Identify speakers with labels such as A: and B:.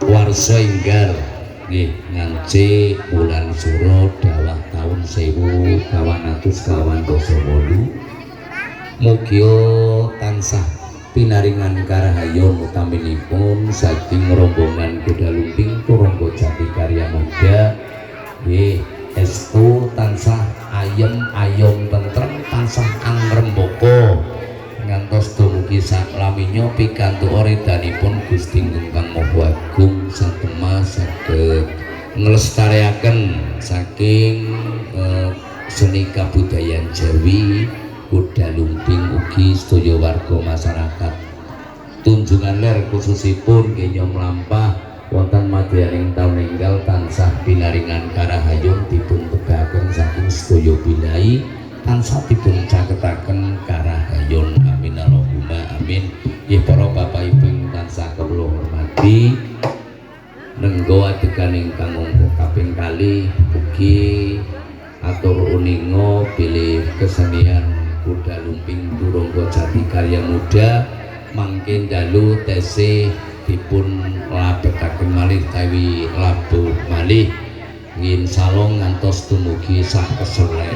A: Warsa enggal nggih ngancik bulan Sura dawah taun 1448. Mugia tansah pinaringan karahayon utaminipun saking rombongan kuda lumping Turangga Jati Karya Muda nggih estu tansah ayem ayom tentrem tansah angrembaka ngantos dumugi saklaminya pikantuk redanipun Gusti ingkang Maha Agung satemah saged nglestareaken saking seni kabudayan Jawi kuda lumping ugi sedaya warga masyarakat Tunjungan Ler khususipun kenya mlampah wonten madyaning taun enggal tansah pinaringan karahayon dipun tegaken saking sedaya bilai tansah dipun caketaken karahayon. Amin Allahumma amin. Nggih para bapak ibu ingkang tansah kawula hormati, nenggo adegan ingkang angka kaping kalih ugi atur uninga bilih kesenian kuda lumping Turangga Jati Karya Muda mangkin dalu tesih dipun labetaken malih tawi labuh malih nggih salong ngantos dumugi sak keseleh.